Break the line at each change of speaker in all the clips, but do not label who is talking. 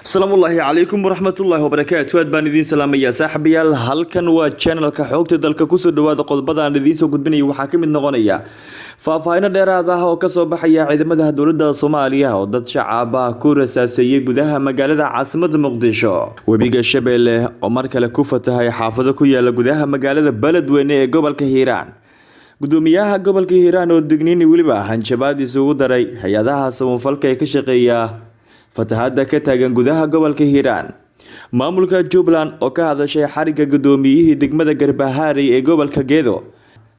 Asalaamullaahi calaykum waraxmatullaahi wabarakaatu. Aad baan idiin salaamayaa, saaxiibayaal. Halkan waa channelka Xogta Dalka. Kusoo dhawaada qodobadaan idiin soo gudbinaya. Waxaa ka mid noqonaya faahfaahino dheeraad ah oo kasoo baxaya ciidamada dowladda Soomaaliya oo dad shacab ah ku rasaaseeyay gudaha magaalada caasimada Muqdisho. Webiga Shabeelle oo mar kale ku fatahay xaafado ku yaala gudaha magaalada Beledweyne ee gobolka Hiiraan. Gudoomiyaha gobolka Hiiraan oo digniin weliba hanjabaad isugu daray hay-adaha samafalka ee ka shaqeeya fatahaada ka taagan gudaha gobolka Hiiraan. Maamulka Jubbaland oo ka hadashay xariga gudoomiyihii degmada Garbaharey ee gobolka Gedo.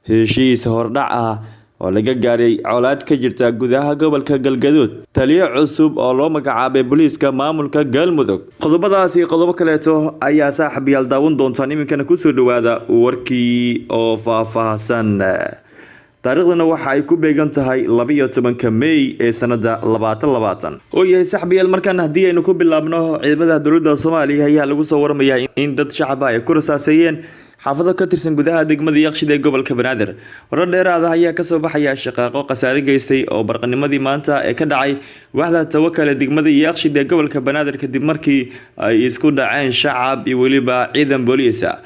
Heshiis hordhac ah oo laga gaaray colaad ka jirta gudaha gobolka Galgaduud. Taliyo cusub oo loo magacaabay booliiska maamulka Galmudug. Qodobadaas iyo qodobo kaleeto ayaa saaxiibayaal daawan doontaan. Iminkana kusoo dhawaada warkii oo faahfaahsan. Taariikhdana waxa ay ku beegan tahay 12-ka May ee sanada 2020 oo yahay. Saxbiyaal, markaan haddii aynu ku bilaabno, ciidamada dowladda Soomaaliya ayaa lagu soo waramayaa in dad shacab ah ay ku rasaaseeyeen xaafado ka tirsan gudaha degmada Yaqshid ee gobolka Banaadir. Warar dheeraad ah ayaa kasoo baxaya shaqaaqo khasaare geystay oo barqanimadii maanta ee ka dhacay waaxda Tawakal ee degmada Yaqshid ee gobolka Banaadir, kadib markii ay isku dhaceen shacab iyo weliba ciidan booliis ah.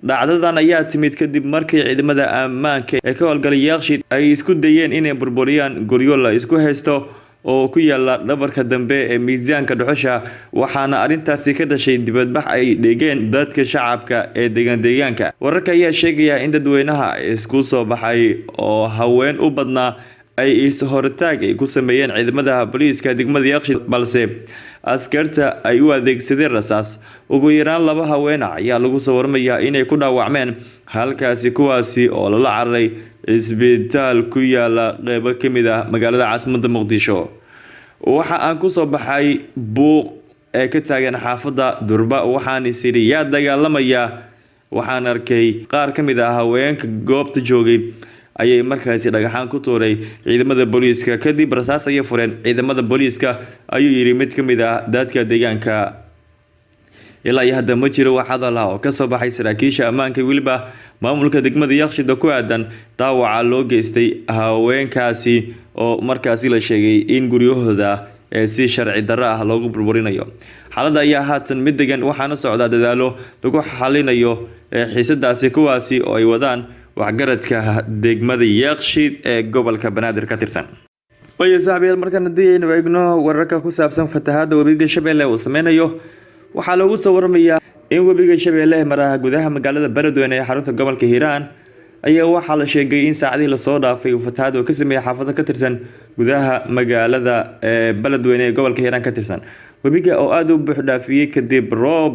Dhacdadan ayaa timid kadib markii ciidamada ammaanka ee ka howlgalay Yaaqshid ay isku dayeen inay burburiyaan guryo la isku haysto oo ku yaala dhabarka dambe ee miisaanka dhuxusha, waxaana arrintaasi ka dhashay dibadbax ay dhigeen dadka shacabka ee degan deegaanka. Wararka ayaa sheegaya in dadweynaha isku soo baxay oo haween u badnaa ay is-hortaag ay ku sameeyeen ciidamada booliiska degmada Yaaqshid, balse askarta ay u adeegsadeen rasaas. Ugu yaraan laba haween ah ayaa lagu soo waramayaa inay ku dhaawacmeen halkaasi, kuwaasi oo lala cararay isbitaal ku yaala qeybo ka mid ah magaalada caasimada Muqdisho. "Waxa aan kusoo baxay buuq ee ka taagan xaafadda durba, waxaan is idhi yaa dagaalamaya. Waxaan arkay qaar ka mid ah haweenka goobta joogay ayay markaasi dhagaxaan ku tuuray ciidamada booliiska, kadib rasaas ayay fureen ciidamada booliiska," ayuu yidhi mid ka mid ah dadka deegaanka. Ilaa iyo hadda ma jiro wax hadal ah oo kasoo baxay saraakiisha ammaanka, weliba maamulka degmada Yaaqshid, oo ku aadan dhaawaca loo geystay haweenkaasi oo markaasi la sheegay in guryahooda ee si sharci darro ah loogu burburinayo. Xaaladda ayaa haatan mid degan, waxaana socdaa dadaalo lagu xalinayo xiisadaasi, kuwaasi oo ay wadaan waxgaradka degmada Yaaqshid ee gobolka Banaadir ka tirsan. Waayo saaxiibayaal, markaan haddii aynu eegno wararka ku saabsan fatahaadda webiga Shabeelle uu sameynayo, waxaa lagu soo waramayaa in webiga Shabeelle ee maraha gudaha magaalada Beledweyne ee xarunta gobolka Hiiraan ayaa waxaa la sheegay in saacadihii lasoo dhaafay uu fatahaad uu ka sameeyey xaafado ka tirsan gudaha magaalada ee Beledweyne ee gobolka Hiiraan ka tirsan. Webiga oo aada u buux dhaafiyey kadib roob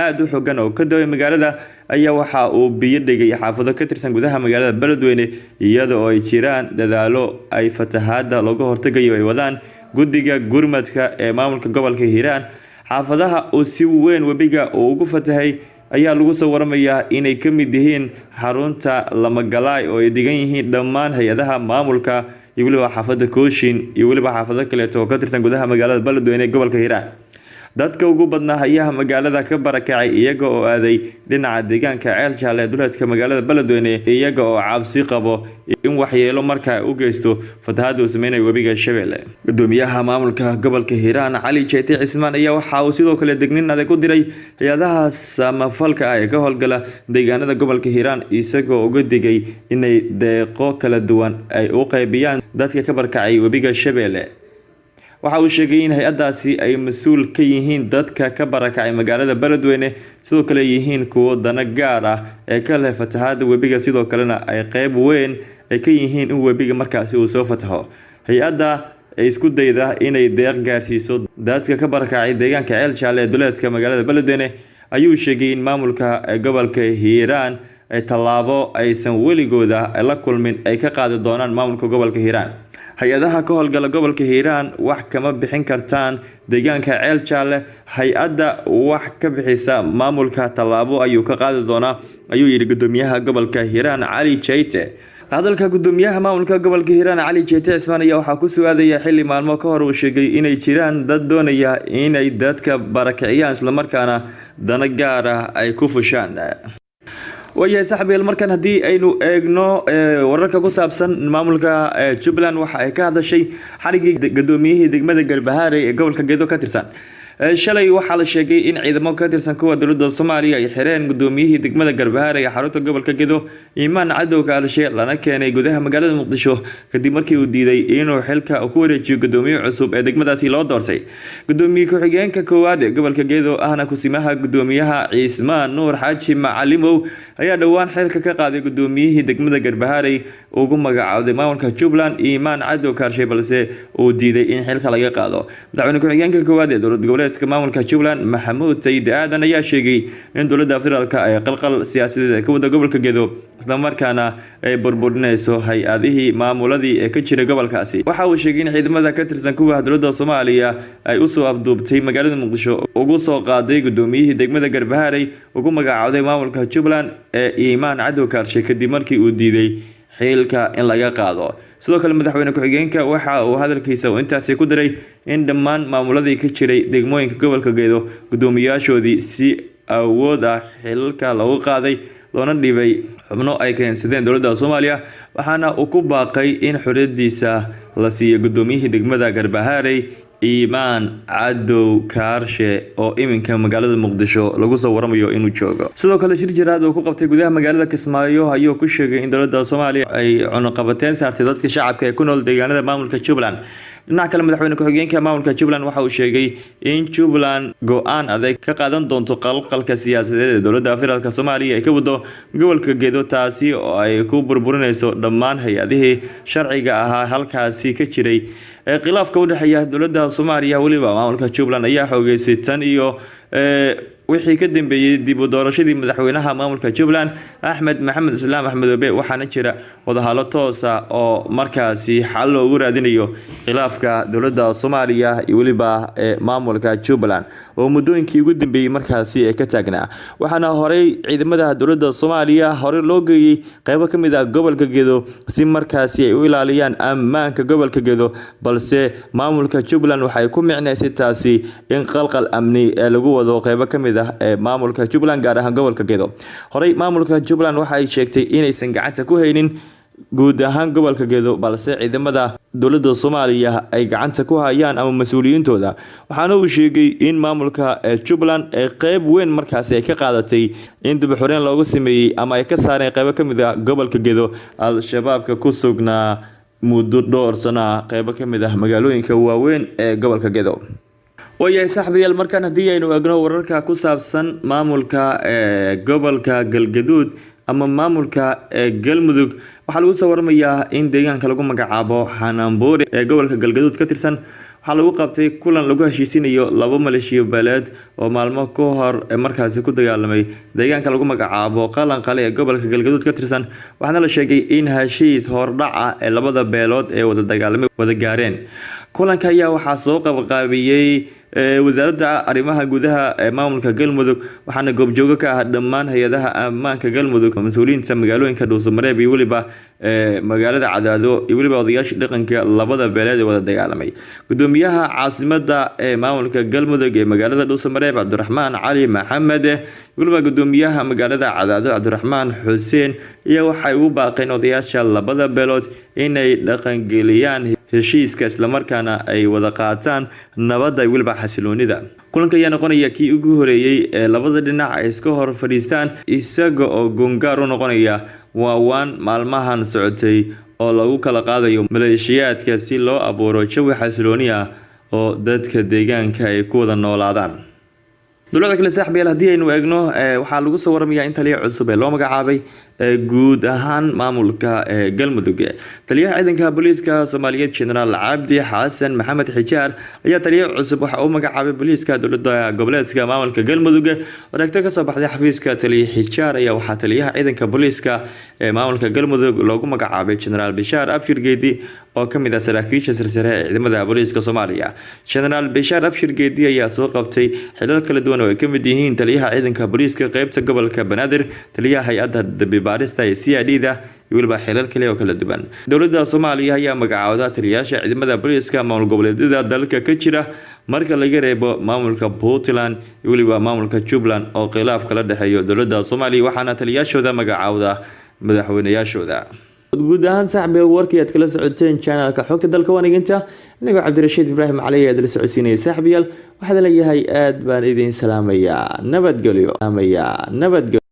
aada u xogan oo ka da'ay magaalada ayaa waxa uu biyo dhigay xaafado ka tirsan gudaha magaalada Beledweyne, iyada oo ay jiraan dadaalo ay fatahaada looga hortagayo ay wadaan guddiga gurmadka ee maamulka gobolka Hiiraan. Xaafadaha uu si weyn webiga uu ugu fatahay ayaa lagu soo waramayaa inay ka mid yihiin xarunta Lamagalaay oo ay degan yihiin dhammaan hay-adaha maamulka, iyo weliba xaafada Kooshin, iyo weliba xaafado kaleeto oo ka tirsan gudaha magaalada Beledweyne ee gobolka Hiiraan. Dadka ugu badnaa ayaa magaalada ka barakacay, iyaga oo aaday dhinaca deegaanka Ceel Jaalle ee duleedka magaalada Beledweyne, iyaga oo cabsi qabo in waxyeelo markaa u geysto fatahaada uu sameynayo webiga Shabeelle. Gudoomiyaha maamulka gobolka Hiiraan, Cali Jeete Cismaan, ayaa waxa uu sidoo kale degnin adag u diray hay-adaha samafalka ah ee ka howlgala deegaanada gobolka Hiiraan, isagoo uga digay inay deeqo kala duwan ay u qaybiyaan dadka ka barakacay webiga Shabeelle. Waxa uu sheegay in hay-adaasi ay mas-uul ka yihiin dadka ka barakacay magaalada Beledweyne, sidoo kale yihiin kuwo dano gaar ah ee ka leh fatahaada webiga, sidoo kalena ay qeyb weyn ay ka yihiin in webiga markaasi uu soo fataho. Hay-adda isku dayda inay deeq gaarsiiso dadka ka barakacay deegaanka Ceel Jaalle ee duleedka magaalada Beledweyne, ayuu sheegay in maamulka gobolka Hiiraan ay tallaabo aysan weligooda la kulmin ay ka qaadi doonaan maamulka gobolka Hiiraan. "Hay-adaha ka howlgala gobolka Hiiraan wax kama bixin kartaan deegaanka Ceel Jaalle. Hay-adda wax ka bixisa, maamulka tallaabo ayuu ka qaadi doonaa," ayuu yidhi gudoomiyaha gobolka Hiiraan, Cali Jeyte. Hadalka gudoomiyaha maamulka gobolka Hiiraan, Cali Jeete Cismaan, ayaa waxaa ku soo-aadaya xilli maalmo ka hor uu sheegay inay jiraan dad doonaya inay dadka barakiciyaan, islamarkaana dano gaar ah ay ku fushaan. Waayahay saaxiibayaal, markan haddii aynu eegno wararka ku saabsan maamulka Jubbaland, waxa ay ka hadashay xarigii gudoomiyihii degmada Garbaharey ee gobolka Gedo ka tirsan. Shalay waxaa la sheegay in ciidamo ka tirsan kuwa dowladda Soomaaliya ay xireen gudoomiyihii degmada Garbahaare ee xarunta gobolka Gedo, Iimaan Cadow Kaarshe, lana keenay gudaha magaalada Muqdisho kadib markii uu diiday inuu xilka ku wareejiyo gudoomiye cusub ee degmadaasi loo doortay. Gudoomiye ku-xigeenka koowaad ee gobolka Gedo ahna kusimaha gudoomiyaha Ciismaan Nuur Xaaji Macalimow ayaa dhowaan xilka ka qaaday gudoomiyihii degmada Garbahaare ugu magacaabay maamulka Jubbaland Iimaan Cadow Kaarshe, balse uu diiday in xilka laga qaado. Madaxweyne ku-xigeenka koowaad ee dowlad goboleedka maamulka Jubbaland Maxamuud Sayid Aadan ayaa sheegay in dowladda federaalka ay qalqal siyaasadeed ay ka wada gobolka Gedo, isla markaana ay burburinayso hay-adihii maamuladii ee ka jiray gobolkaasi. Waxa uu sheegay in ciidamada ka tirsan kuwa dowladda Soomaaliya ay usoo afduubtay magaalada Muqdisho ugu soo qaaday gudoomiyihii degmada Garbaharey ugu magacaabay maamulka Jubbaland ee Iimaan Cadow Kaarshe kadib markii uu diiday xilka in laga qaado. Sidoo kale madaxweyne ku-xigeenka waxa uu hadalkiisa intaasi ku daray in dhammaan maamuladii ka jiray degmooyinka gobolka Gedo gudoomiyaashoodii si awood ah xilalka loogu qaaday loona dhibay xubno ay keensadeen dowladda Soomaaliya, waxaana uu ku baaqay in xorriyadiisa la siiyo gudoomiyihii degmada Garbaharey Iimaan Cadow Kaarshe oo iminka magaalada Muqdisho lagu soo waramayo inuu joogo. Sidoo kale shir jiraad uu ku qabtay gudaha magaalada Kismaayo ayuu ku sheegay in dowladda Soomaaliya ay cunuqabateyn saartay dadka shacabka ee ku nool deegaanada maamulka Jubbaland. Dhinaca kale madaxweyne ku-xigeenka maamulka Jubbaland waxa uu sheegay in Jubbaland go'aan adag ka qaadan doonto qalqalka siyaasadeed ee dowladda federaalka Soomaaliya ay ka wado gobolka Gedo, taasi oo ay ku burburinayso dhammaan hay-adihii sharciga ahaa halkaasi ka jiray. Khilaafka u dhexeeya dowladda Soomaaliya weliba maamulka Jubbaland ayaa xoogeysay tan iyo wixii ka dambeeyay dib u doorashadii madaxweynaha maamulka Jubbaland Axmed Maxamed Islaam Axmed Obe, waxaana jira wadahadalo toos ah oo markaasi xal loogu raadinayo khilaafka dowladda Soomaaliya iyo weliba maamulka Jubbaland oo muddooyinkii ugu dambeeyay markaasi ee ka taagnaa. Waxaana horey ciidamada dowladda Soomaaliya hore loo geeyay qaybo ka mid ah gobolka Gedo si markaasi ay u ilaaliyaan ammaanka gobolka Gedo, balse maamulka Jubbaland waxay ku micnaysay taasi in qalqal amni ee lagu wado qaybo ka mid ah ee maamulka Jubbaland, gaar ahaan gobolka Gedo. Horey maamulka Jubbaland waxa ay sheegtay inaysan gacanta ku haynin guud ahaan gobolka Gedo, balse ciidamada dowladda Soomaaliya ay gacanta ku hayaan ama mas'uuliyiintooda. Waxaana uu sheegay in maamulka Jubbaland ay qayb weyn markaasi ay ka qaadatay in dib u xoreen loogu sameeyay ama ay ka saareen qaybo ka mid ah gobolka Gedo al-shabaabka ku sugnaa muddo dhowr sano ah qaybo ka mid ah magaalooyinka waaweyn ee gobolka Gedo. Waayahay saaxiibayaal, markaan haddii aynu eegno wararka ku saabsan maamulka gobolka Galgaduud ama maamulka Galmudug, waxaa lagu soo waramayaa in deegaanka lagu magacaabo Xanaanbuuri ee gobolka Galgaduud ka tirsan waxaa lagu qabtay kulan lagu heshiisinayo laba maleeshiyo beeleed oo maalmo ka hor markaasi ku dagaalamay deegaanka lagu magacaabo Qalanqale ee gobolka Galgaduud ka tirsan. Waxaana la sheegay in heshiis hordhac ah ee labada beelood ee wada dagaalamay wada gaareen. Kulanka ayaa waxaa soo qabqaabiyey wasaaradda arrimaha gudaha ee maamulka Galmudug, waxaana goobjoogo ka ah dhammaan hay-adaha ammaanka Galmudug, mas-uuliyiinta magaalooyinka Dhuusamareeb iyo weliba magaalada Cadaado iyo weliba odayaasha dhaqanka labada beeleed ee wada dagaalamay. Gudoomiyaha caasimadda ee maamulka Galmudug ee magaalada Dhuusamareeb Cabdiraxmaan Cali Maxamed, weliba gudoomiyaha magaalada Cadaado Cabdiraxmaan Xuseen, iyo waxay ugu baaqeen odayaasha labada beelood inay dhaqangeliyaan heshiiska islamarkaana ay wada qaataan nabadda iyo weliba xasiloonida. Kulanka ayaa noqonaya kii ugu horeeyay ee labada dhinac ay iska hor fadhiistaan, isaga oo goongaar u noqonaya waawaan maalmahan socotay oo lagu kala qaadayo maleeshiyaadka si loo abuuro jawi xasilooni ah oo dadka deegaanka ay ku wada noolaadaan. Dowladda kale saaxiibayaal, haddii aynu eegno, waxaa lagu soo waramayaa in taliya cusub ee loo magacaabay guud ahaan maamulka Galmudug. Taliyaha ciidanka booliiska Soomaaliyeed Generaal Cabdi Xasan Maxamed Xijaar ayaa taliya cusub waxa uu magacaabay booliiska dowladda goboleedka maamulka Galmudug. Wareegto ka soo baxday xafiiska taliya Xijaar ayaa waxaa taliyaha ciidanka booliiska ee maamulka Galmudug loogu magacaabay Generaal Bishaar Abshir Geedi oo ka mid ah saraakiisha sarsare ee ciidamada booliiska Soomaaliya. Generaal Bishaar Abshir Geedi ayaa soo qabtay xilal kala duwan oo ay ka mid yihiin taliyaha ciidanka booliiska qeybta gobolka Banaadir, taliyaha hay-adda dambi baarista ee CID-da iyo weliba xilal kale oo kala duwan. Dowladda Soomaaliya ayaa magacaawda taliyayaasha ciidamada booliiska maamul goboleedyada dalka ka jira marka laga reebo maamulka Puntland iyo weliba maamulka Jubbaland oo khilaaf kala dhexeeyo dowladda Soomaaliya, waxaana taliyayaashooda magacaawda madaxweynayaashooda. Guud ahaan, saaxiib, warkii aad kala socoteen channelka Xogta Dalka waaniginta. Anigoo Cabdirashiid Ibraahim Cali aad la socodsiinaya. Saaxiibayaal, waxaad leeyahay aad baan idin salaamayaa, nabadgelyo, nabadgelyo.